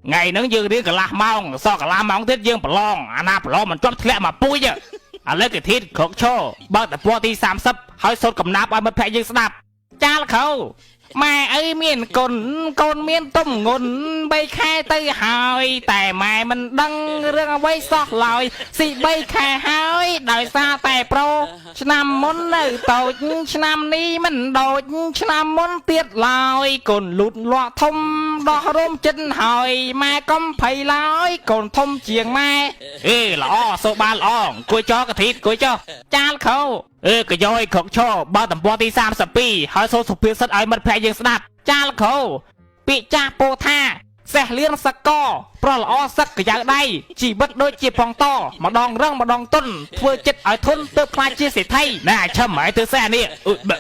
ថ្ងៃហ្នឹងយើងរៀនកន្លះម៉ោងសល់កន្លះម៉ោងទៀតយើងប្រឡងអាណាប្រឡងមិនជាប់ធ្លាក់មកពួយឥឡូវគេធិតក្រកឈរបើកទំព័រទី30ហើយសូត្រកំណាប់ឲ្យមិត្តភក្តិយើងស្ដាប់ចាលខោម៉ែឪមានកូនកូនមានទំងន់3ខែទៅហើយតែម៉ែមិនដឹងរឿងអ្វីសោះឡើយស៊ី3ខែហើយដោយសារតែប្រូឆ្នាំមុននៅតូចឆ្នាំនេះមិនដូចឆ្នាំមុនទៀតឡើយកូនលូតលាស់ធំដោះរោមចិត្តហើយម៉ែកុំភ័យឡើយកូនធំជាងម៉ែអេល្អសូបានល្អអង្គុយចោកធិតអង្គុយចោចាលខោអេកយ៉យក្រកឈរបើទំព័រទី32ហើយសូត្រសុភាសិតឲ្យមិត្តភក្តិយើងស្ដាប់ចាលខោពាក្យចាស់ពោថាសេះលៀនសកប្រល្អសឹកកយ៉ៅដៃជីវិតដូចជាផងតម្ដងរឹងម្ដងទុនធ្វើចិត្តឲ្យធន់ទើបខ្លាចជាសេដ្ឋីណែអាឈឹមហើយធ្វើសេះអានេះអឺប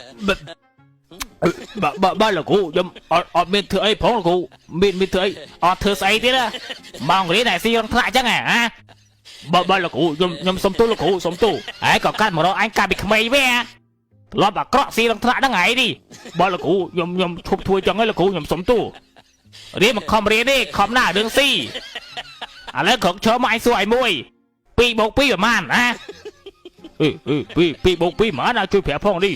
បបបបលោកគ្រូខ្ញុំអត់អត់មានធ្វើអីផងលោកគ្រូមានមានធ្វើអីអត់ធ្វើស្អីទៀតម៉ោងរៀនតែស៊ីរងថ្នាក់អញ្ចឹងហ៎បើបើលោកគ្រូខ្ញុំខ្ញុំសុំទោសលោកគ្រូសុំទោសហើយក៏កាត់មករកអញកាត់ពីក្មេងវិញធ្លាប់អាក្រក់ស៊ីរងថ្នាក់ហ្នឹងឯងនេះបើលោកគ្រូខ្ញុំខ្ញុំឈប់ធ្វើចឹងហើយលោកគ្រូខ្ញុំសុំទោសរៀនមកខំរៀនទេខំណាស់រឿងស៊ីឥឡូវក្រកឈរមកអញសួរឯងមួយ2បូក2ប្រហែលណាអេអេ2 2បូក2ប្រហែលណាជួយប្រាប់ផងនេះ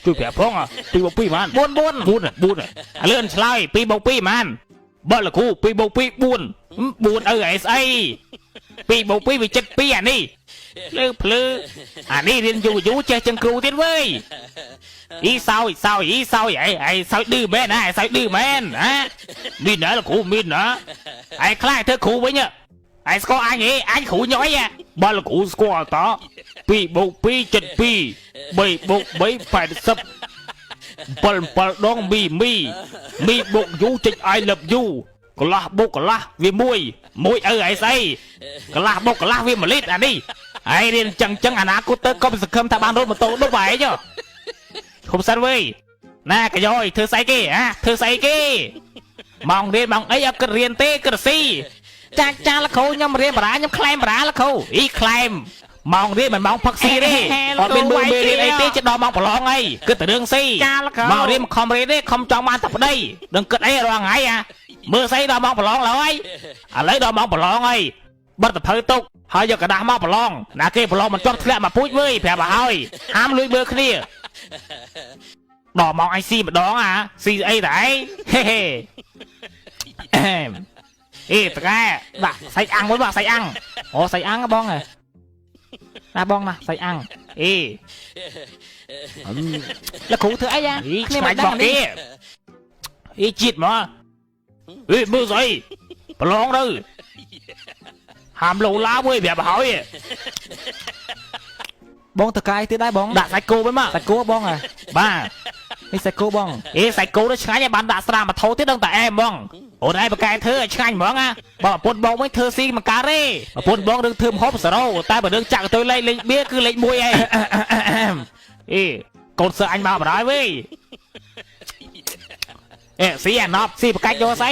ជួយប្រាប់ផង2បូក2ប្រហែល4 4 4 4ឥឡូវឆ្លើយ2បូក2ប្រហែលបើលោកគ្រូ2បូក2 4 4ឪអីស្អី2បូក2វាចិត្ត2អានេះលើភ្លឺអានេះរៀនយូរយូរចេះជាងគ្រូទៀតវើយអ៊ីសោយសោយអ៊ីសោយអីអីសោយឌឺមែនណាសោយឌឺមែនណាមានណាលោកគ្រូមានណាឯងខ្លាចធ្វើគ្រូវិញឯងស្គាល់អញហីអញគ្រូញយបើលោកគ្រូស្គាល់ត2បូក2ចិត្ត2 3បូក3 80 7 7ដងមីមីមីបូកយូចេញ I love you កន្លះបូកកន្លះវាមួយមួយឪអីស្អីកន្លះបូកកន្លះវា1លីត្រអានេះហើយរៀនចឹងចឹងអនាគតទៅកុំសង្ឃឹមថាបានរត់ម៉ូតូដប់ឯងឈប់សិនវើយណាកយ៉យធ្វើស្អីគេហ៎ធ្វើស្អីគេម៉ោងរៀនម៉ោងអីអត់គិតរៀនទេគិតស៊ីចាចាលគ្រូខ្ញុំរៀនបារាខ្ញុំក្លែមបារាលគ្រូអ៊ីក្លែមម៉ោងរៀនមិនម៉ោងផឹកស៊ីទេអត់មានមើលមេរៀនអីទេជិតដល់ម៉ោងប្រឡងអីគិតតែរឿងស៊ីមករៀនមិនខំរៀនទេខំចង់បានតែប្តីដឹងគិតអីរាល់ថ្ងៃអាមើលស្អីដល់ម៉ោងប្រឡងឡើយឥឡូវដល់ម៉ោងប្រឡងហើយបិទសភៅទុកហើយយកกระดาษមកប្រឡងណាគេប្រឡងមិនជាប់ធ្លាក់មកពូជវើយប្រាប់ឲ្យហើយហាមលួចមើលគ្នាដល់ម៉ោងអញស៊ីម្ដងអាស៊ីស្អីតែឯងហេហេអេតកែដាក់សាច់អាំងមួយបាទសាច់អាំងអូសាច់អាំងបងហ៎ណាបងណាសាច់អាំងអេ លោកគ្រូធ្វើអីអា គ្នាមិនដឹងគេអីជាតិមកអេមើលស្អីប្រឡងទៅហាមលោឡាវើយប្រាប់ឲ្យ បងតកាយទៀតដែរបង ដាក់សាច់គោវិញមក សាច់គោបងហ៎ បាទ នេះសាច់គោបង អេសាច់គោទៅឆ្ងាញ់ឲ្យបានដាក់ស្រាមកថោទៀតដឹងតែអែហ្មងអូនឯងបកកែធ្វើឲ្យឆ្ងាញ់ហ្មងណាបើប្រពន្ធបងវិញធ្វើស៊ីមិនកើតទេប្រពន្ធបងរឿងធ្វើម្ហូបសារ៉ូតែបើរឿងចាក់ទៅលេងលេងបៀគឺលេខ1ឯងអេកូនសើអញមកបណ្ដោយវិញអេស៊ីអាណប់ស៊ីបកាច់យកស្អី